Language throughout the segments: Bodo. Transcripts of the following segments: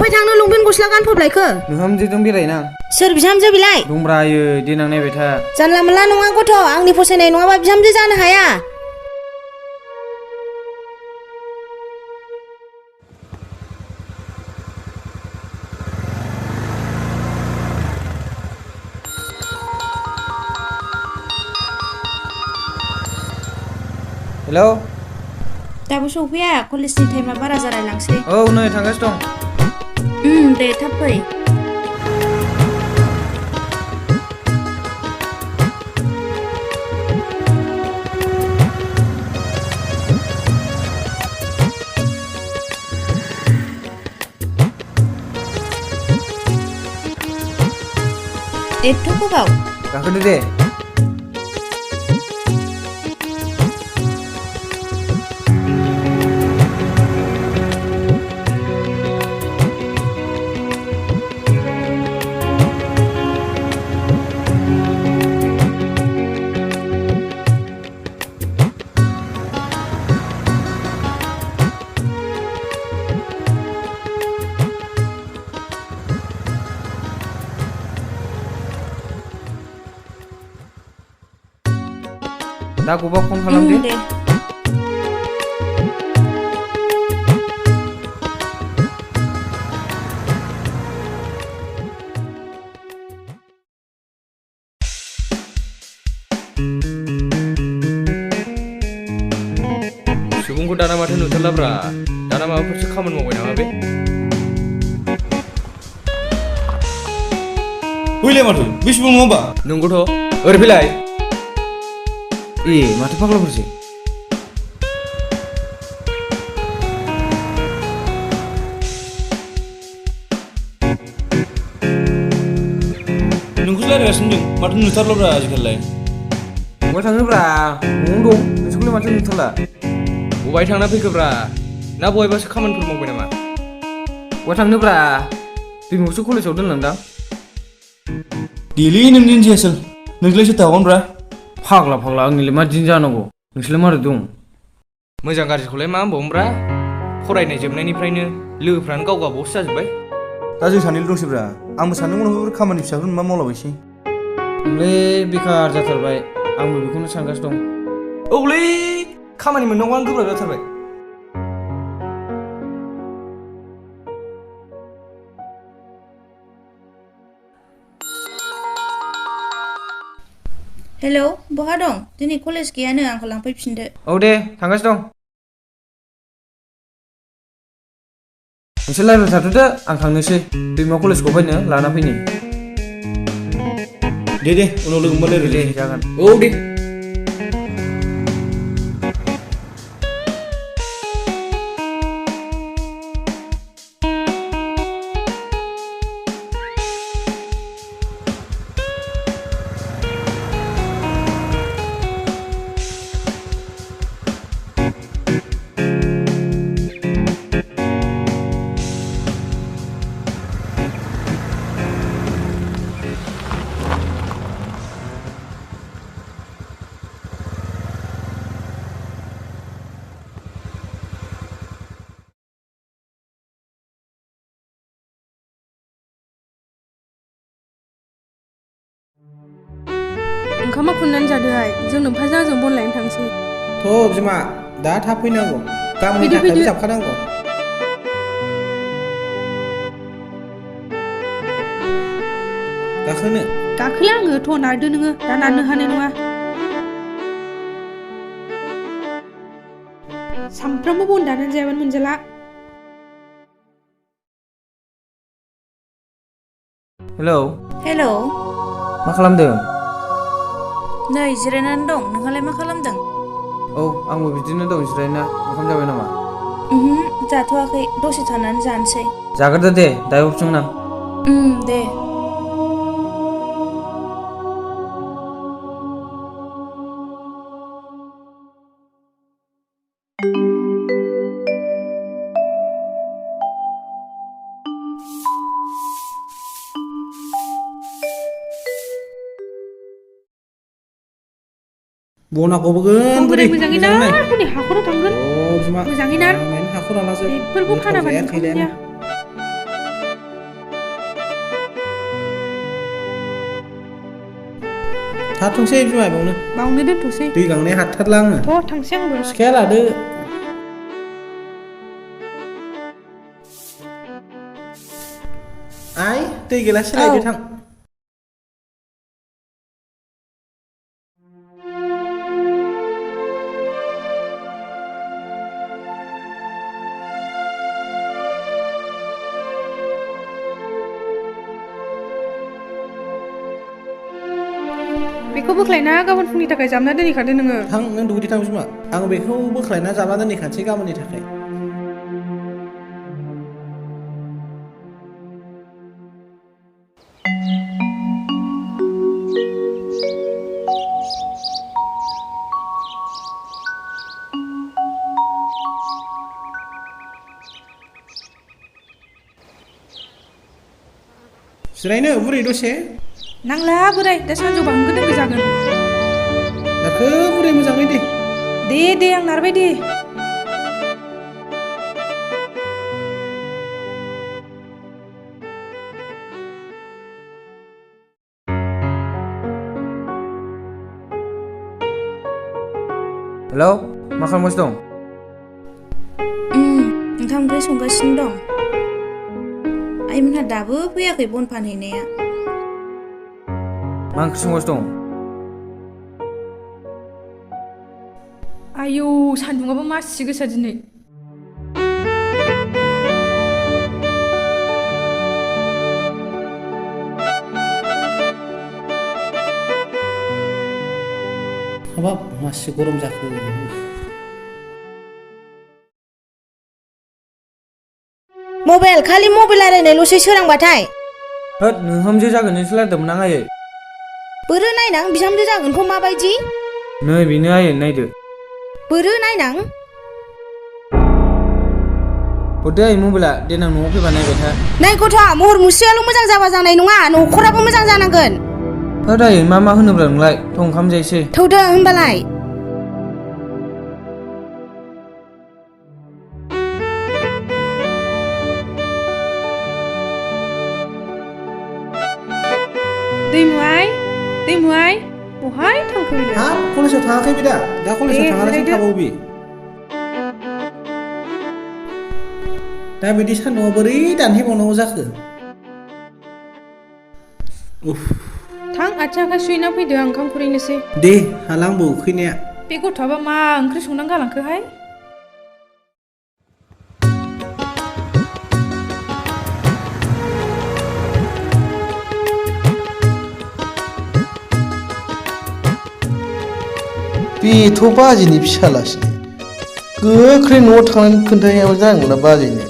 अफाय थांनो लंपेन्ट गस्ला गानफबलायखो बिहामजोजों बेरायना सोर बिहामजो बिलाय दंब्रायो देनां नायबाय था जानला मोनला नङा गथ' आंनि फसायनाय नङाबा बिहामजो जानो हाया हेलौ दाबो सफैया कलेजनि टाइमा बारा जालायलांसै औ नै थांगासिनो दं दे थाब फै एथ' गोबाव गाखोदो दे दा गबा फन खालामदे दे सुबुंखौ दाना माथो नुथारलाब्रा दाना माबाफोरसो खामानि मावबाय नामा बे बैलाय माथो बे सुबुं नङा होमबा नंगौथ' ओरै फैलाय ए माथो फाग्लाफोरसो नोंखौसो रायज्लायगासिनो दं माथो नुथारलाब्रा आजिखालिलाय बहा थाङोब्रा न'आवनो दं नोंसोरखौलाय माथो नुथारला बबाय थांना फैखोब्रा ना बहायबासो खामानिफोर मावबाय नामा बहा थांनोब्रा दैमुखौसो कलेजाव दोनलांदां देलै नोंनि दिनसै आसोल नोंलाय सोर थागोनब्रा फाग्ला आंनिलाय मा दिन जानांगौ नोंसोरलाय मारै दं मोजां गाज्रिखौलाय मा होनबावनोब्रा फरायनाय जोबनायनिफ्रायनो लोगोफ्रानो गाव गावबावसो जाजोब्बाय दा जों सानैल' दंसैब्रा आंबो सानदोंमोन बेफोर खामानि फिसाफोर मा मावलाबायसै होमलै बेखार जाथारबाय आंबो बेखौनो सानगासिनो दं औलै खामानि मोननांगौआनो गोब्राब जाथारबाय हेलौ बहा दं दिनै कलेज गैयानो आंखौ लांफैफिनदो औ दे थांगासिनो दं नोंसोर लायबाय थाथ'दो आं थांनोसै दैमा कलेज गफायनो लाना फैनि दे उनाव लोगो मोनबा दे रायज्लायनोसै जागोन औ दे ओंखामा खुरनानै जादोहाय जों नोमफाजों आंजों बन लायनो थांसै थ' बिमा दा थाब फैनांगौ गाबोननि थाखायबो जाबखानांगौ गाखोला आङो थ' नारदो नोङो दा नारनो हानाय नङा सामफ्रामबो बन दानानै जायाबानो मोनजाला हेलौ मा खालामदों नै जिरायनानै दं नोंहालाय मा खालामदों औ आंबो बिदिनो दं जिरायना ओंखाम जाबाय नामा जाथ'वाखै दसे थानानै जानोसै जाग्रोदो दे दायो हरफिनगोन आं दे बना गबोगोन बोरै मोजाङै नार हनै हाखराव थांगोन बिमा मोजाङै नार हाखर हालासो बेफोरखौ फानाबानो ओंखाम मोनजाया थाथोंसै बिमाय बावनो बावनो दोनथ'सै दै गांनाय हाथारला आङो थ' थांसै आंबो सिखाया लादो आइ दै गिलास लायदो थां बेखौ बोख्लायना गाबोन फुंनि थाखाय जाबना दोनहैखादो नोङो थां नों दुगैदो थां बिमा आं बेखौ बोख्लायना जाबा दोनहैखानोसै गाबोननि थाखाय जिरायनो बुरै दसे नांला बोराय दा सानजौबा होंगो दोंगो जागोन नारखो बुरै मोजाङै दे दे आं नारबाय दे हेलौ मा खालामगासिनो दं ओंखाम ओंख्रि संगासिनो दं आइमोनहा दाबो फैयाखै बन फानहैनाया मा ओंख्रि संगासिनो दं आयौ सान्दुङाबो मासि गोसा दिनै हाबाब मासि गरम जाखो मबाइल खालि मबाइल रायलायनायल'सै सोरांबाथाय होद नोंहामजो जागोन नोंसो लायदोंमोन आं आयै बोरो नायनां बिहामजो जागोनखौ माबायदि नै बेनो आयै नायदो बोरो नायनां हरदो आयै मबाइला देनां न'आव फैबा नायबाय था नै गथ' महर मुस्रियाल' मोजां जाबा जानाय नङा न'खराबो मोजां जानांगोन होद आयै मा होनोब्ला नोंलाय थ' ओंखाम जायसै थौदो होनबालाय दैमुआइ बहाय थांखो बेलाय हा कलेजाव थाङाखै बे दा कलेजाव थाङालासिनो थाबावो बे दा बिदि सान्दुंआव बोरै दानहैबावनांगौ जाखो थां आथिं आखाइ सुहैना फैदो आं ओंखाम खुरैनोसै दे हाला आंबो उखैनाया बे गथ'आबा मा ओंख्रि संनानै गालांखोहाय बेथ' बाजैनि फिसालासो गोख्रै न'आव थांनानै खोन्थाहैयाबा जानाय नंला बाजैनो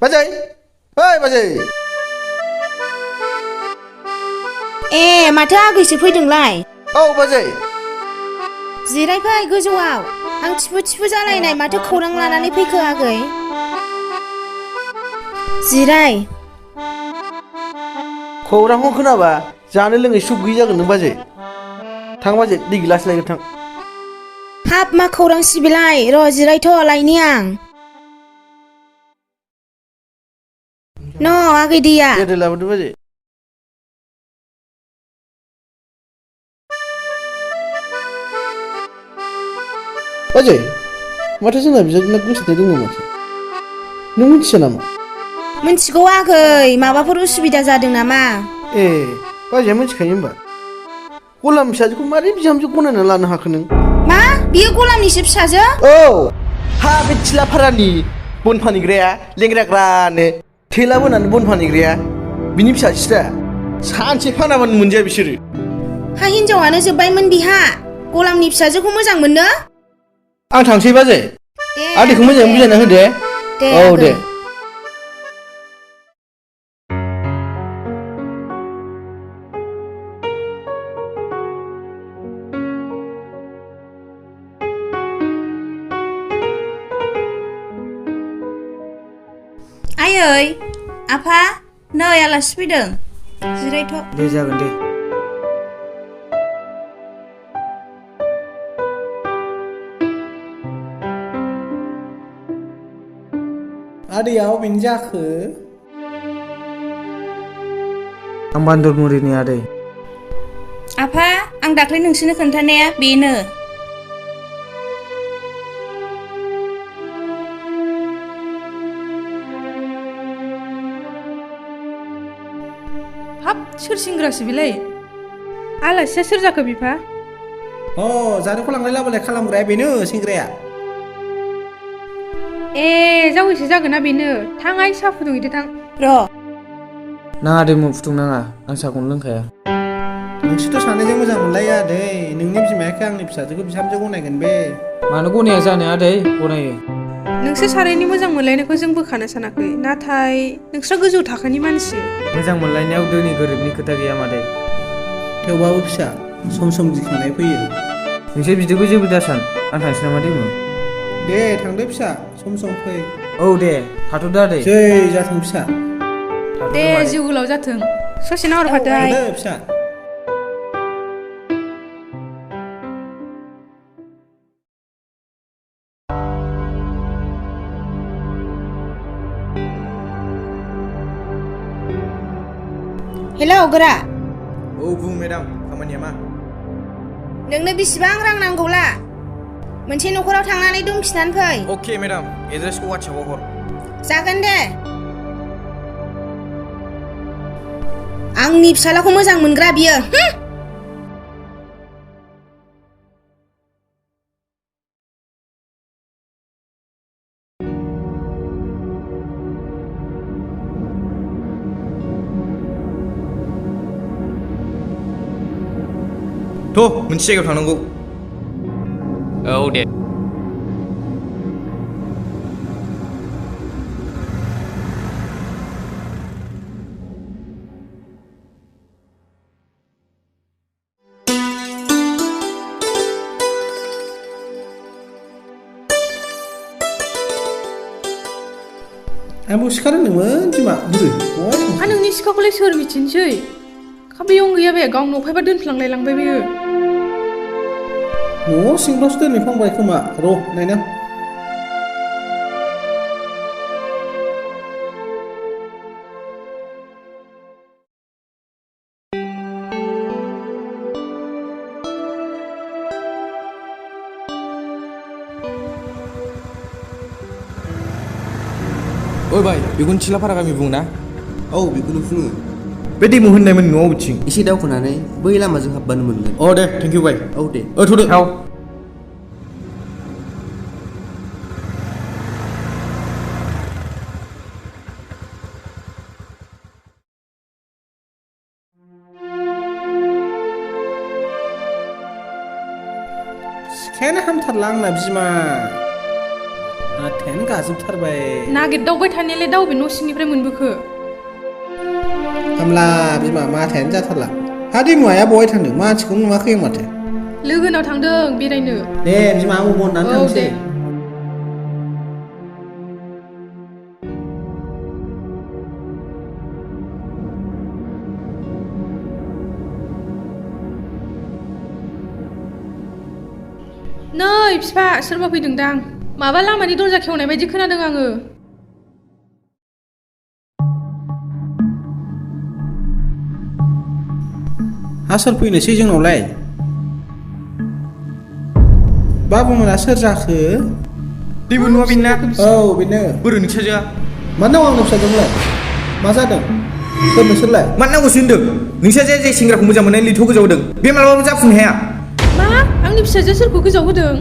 बाजै ओइ बाजै ए माथो आगैसो फैदोंलाय औ बाजै जिरायफै गोजौआव आं थिफु जालायनाय माथो खौरां लानानै फैखो आगै जिराय खौरांखौ खोनाबा जानो लोंनो सुख गैयि जागोन नों बाजै थां बाजै दै गिलास लायगोन थां हाब मा खौरां सिबिलाय र' जिरायथ' लायनि आं न' आगै दैया दे लाबोदो बाजै बाजै माथो जोंना बिजाबना गोसोथोनाय दङ माथो नों मिथिया नामा मिथिगौ आगै माबाफोर उसुबिदा जादों नामा ए बाजैया मिथिखायो होमबा गलाम फिसाजोखौ मारै बिहामजो गनायना लानो हाखो नों मा बियो गलामनिसो फिसाजो औ हा बे थिलाफारानि बन फानहैग्राया लेंग्राग्रानो थेला बोनानै बन फानहैग्राया बिनि फिसासो दा सानसे फानाबानो मोनजाया बिसोरो हा हिनजावानो जोब्बायमोन बिहा गलामनि फिसाजोखौ मोजां मोननो आं थांसै बाजै दे आदैखौ मोजाङै बुजायना होदे दे औ आगै दे आयै आफा नै आलासि फैदों जिरायथ' दे जागोन दे आदैया अबेनि जाखो आं बान्दरमुरिनि आदै आफा आं दाख्लै नोंसोरनो खोन्थानाया बेनो हाब सोर सेंग्रासो बेलाय आलासिया सोर जाखो बिफा जानायखौ लांलाय लाबोलाय खालामग्राया बेनो सेंग्राया ए जावैसो जागोन ना बेनो थां आइ साहा फुदुंहैदो थां र' नाङा दे मुं फुदुंनाङा आं साहाखौनो लोंखाया नोंसोरथ' सानैजों मोजां मोनलायो आदै नोंनि बिमायाखै आंनि फिसाजोखौ बिहामजो गनायगोन बे मानो गनाया जानो आदै गनायो नोंसोर सानैनि मोजां मोनलायनायखौ जों बोखानो सानाखै नाथाय नोंस्रा गोजौ थाखोनि मानसि मोजां मोनलायनायाव दोनि गोरिबनि खोथा गैया मादै थेवबाबो फिसा सम सम गिखांनाय फैयो नोंसोर बिदिखौ जेबो दासान आं थांसै नामा दैमु दे थांदो फिसा सम सम फै औ दे थाथ'दो आदै जै जाथों फिसा दे जिउ गोलाव जाथों ससे नाहरफादो आइ थांदो फिसा हेलौ गोरा औ बुं मेडाम खामानिया मा नोंनो बेसेबां रां नांगौला मोनसे न'खराव थांनानै दंखिनानै फै अके मेडाम एड्रेसखौ वाट्सएपआव हर जागोन दे आंनि फिसालाखौ मोजां मोनग्रा बियो थ' मोनसे जायगायाव थांनांगौ औ दे आंबो सिखारदोंमोन बिमा बुरै नोंनि सिखाखौलाय सोर मिथिनोसै बेयाव गैया बे गावनो अफायबा दोनफ्लांलायलांबाय बेयो न' सिंफ्रावसो दोनहैफ्लांबाय खोमा र' नायनां ओइ भाइ बेखौनो थिलाफारा गामि बुङो ना औ बेखौनो बुङो बे दैमु होननायमोन न'आव बिथिं एसे दावखोनानै बै लामाजों हाबबानो मोनगोन अ दे थेंक इउ भाइ औ दे थ'दो औ सिखायानो हामथारला आंना बिमा आथायानो गाजोबथारबाय नागिरदावबाय थानायालाय दाउ बे न' सिंनिफ्राय मोनबोखो हामला बिमा माथायानो जाथारला हा दैमुआया बहाय थांदों मानसिखौनो नुवाखै आं माथो लोगोनाव थांदों बेरायनो दे बिमा आं बननानै औ थांसै दे नै बिफा सोरबा फैदोंदां माबा लामानि दरजा खेवनाय बायदि खोनादों आङो हा सोर फैनोसै जोंनावलाय बाबुमोना सोर जाखो दैमु न'आ बेना औ बेनो बोरो नोंसोरजोआ मानो नांगौ आंनो फिसाजोंलाय मा जादों सोर नोंसोरलाय मानो नांगौसो होनदों नोंसोर जे सेंग्राखौ मोजां मोननाय लिथ'खौ गोजावदों बे मालाबाबो जाफुंनो हाया मा आंनि फिसाजोआ सोरखौ गोजाव होदों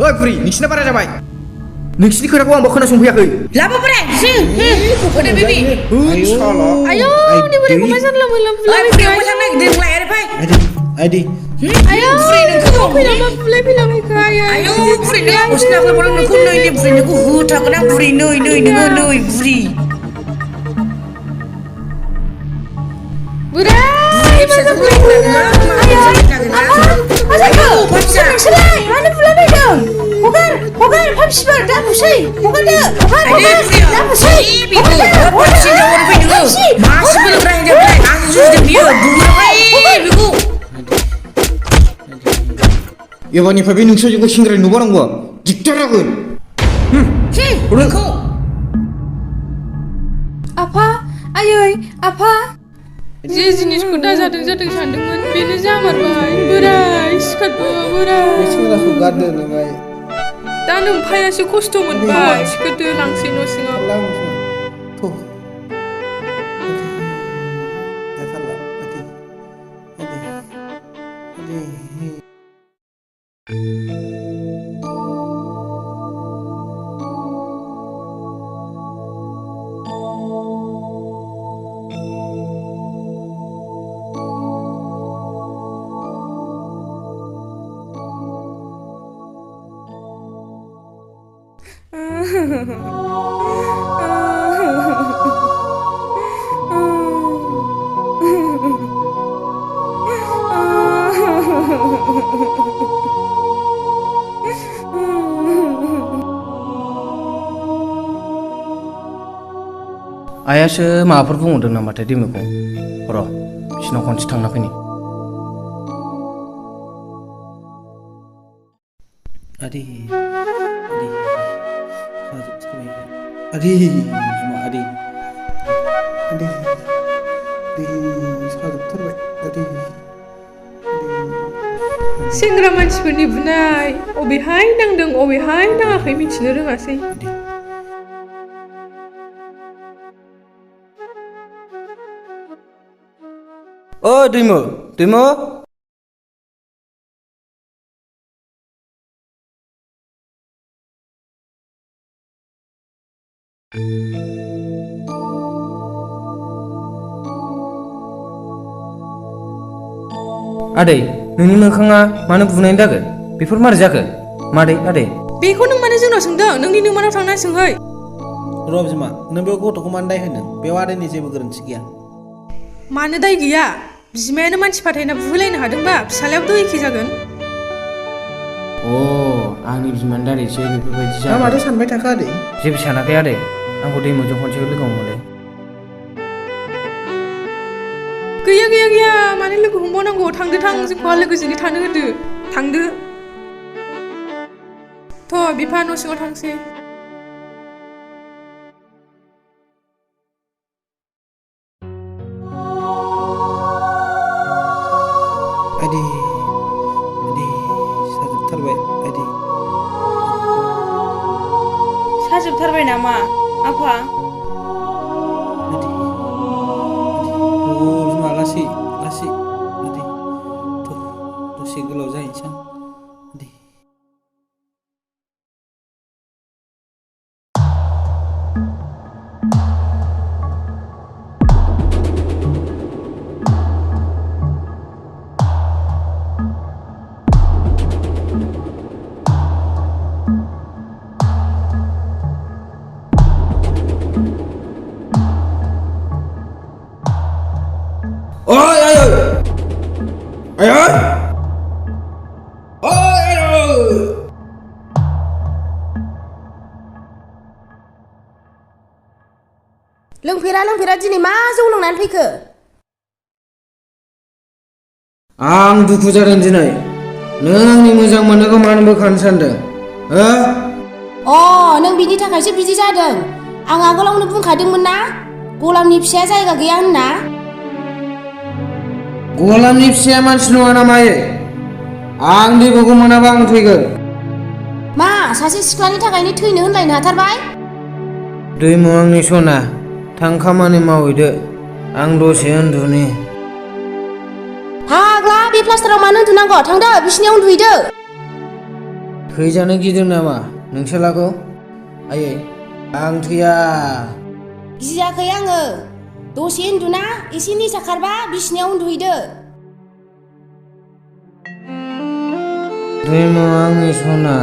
ओइ बुरि नोंसिना बारा जाबाय नोंसिनि खोथाखौ आंबो खोनासंफैयाखै लाबोब्रा होदो बेबि आयौ आंनि बोरायखौ मा जानला मोनला बुलायबाय मोजां नागिरदों आरो फै आइदि आयौ फैलामा बुलाय फैलाबायखो आयौ बुरि नै आंखौसो नाख्लाबोदों नोंखौ नै बुरि नोंखौ होथारगोन आं बुरि नै नोङो नै बुरि बोराय मा जाखो? नोंसोरलाय मानो बुलायबायदों हगार फाफिफोर दा बुसै हगारदो हगार दा बुसै एबारनिफ्राय बे नोंसोर जोंखौ सेंग्राय नुबावनांगौ दिगदार जागोन आफा आयै आफा जे जिनिसखौ दाजादों जादों सानदोंमोन बेनो जामारबाय बोराय सिखारबो बोराय सेंग्राखौ गारदो नोंलाय दा नोमफायासो खस्थ' मोनबाय सिखारदो लांसै न' सिङाव आयासो माबाफोर बुंहरदों नामाथाय दैमुखौ र' बिसिनाव खनसे थांना फैनि आदि आदि आदि साजोबथारबाय आदि सेंग्रा मानसिफोरनि बुनाय अबेहाय नांदों अबेहाय नाङाखै मिथिनो रोङासै ओ दैमु आदै नोंनि मोखाङा मानो बुनायनि दागो बेफोर मारै जाखो मादै आदै बेखौ नों मानो जोंनाव सोंदों नोंनि नोंमानाव थांना सोंहै र' बिमा नों बे गथ'खौ मानो दाय होनदों बेयाव आदैनि जेबो गोरोन्थि गैया मानो दाय गैया बिमायानो मानसि फाथायना बुहोलायनो हादोंबा फिसालायाबोथ' एखे जागोन अ आंनि बिमानि दारैसो बेफोरबायदि दा जादों माथो सानबाय थाखो आदै जेबो सानाखै आदै आंखौ दैमुजों खनसे लोगो हमोलै गैया मानो लोगो हमबावनांगौ थांदो थां जोंखौ लोगोजोंनो थानो होदो थांदो थ' बिफा न' सिङाव थांसै आदि साजोबथारबाय आदि साजोबथारबाय नामा आफा बिमा लासै आदि दसे गोलाव जाहैनोसै आदि लोंफेरा दिनै मा जौ लोंनानै फैखो आं दुखु जादों दिनै नों आंनि मोजां मोननायखौ मानो बोखारनो सानदों हो नों बिनि थाखायसो बिदि जादों आं आगोलावनो बुंखादोंमोन ना गलामनि फिसाया जायगा गैया होनना गलामनि फिसाया मानसि नङा ना मायो आं दैमुखौ मोनाबा आं थैगोन मा सासे सिख्लानि थाखायनो थैनो होनलायनो हाथारबाय दैमु आंनि सना थां खामानि मावहैदो आं दसे उन्दुनि फाग्ला बे प्लास्टाराव मानो उन्दुनांगौ थांदो बिसिनियाव उन्दुहैदो थैजानो गिदों नामा नोंसोरलाखौ आयै आं थैया गियाखै आङो दसे उन्दुना एसे निसा खारबा बिसिनियाव उन्दुहैदो दैमु आंनि सना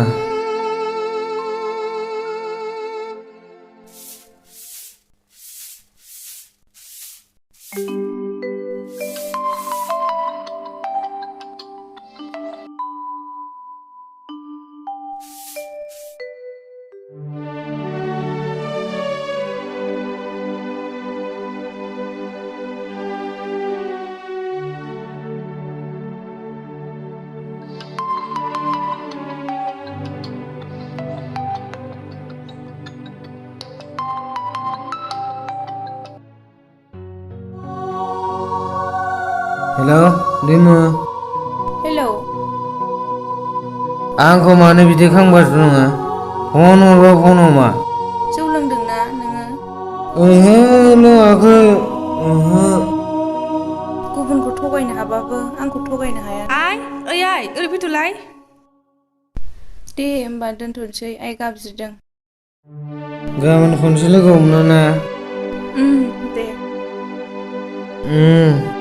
हेलौ दिमु हेलौ आंखौ मानो बिदि खालामगासिनो नोङो फन हरबा फन हमा जौ लोंदोंना नोङो ओहो लोङाखै ओहो गुबुनखौ थगायनो हाबाबो आंखौ थगायनो हाया आइ ओरै फैथ'लाय दे होमबा दोनथ'नोसै आइ गाबज्रिदों गाबोन खनसे लोगो हमनो ना दे उम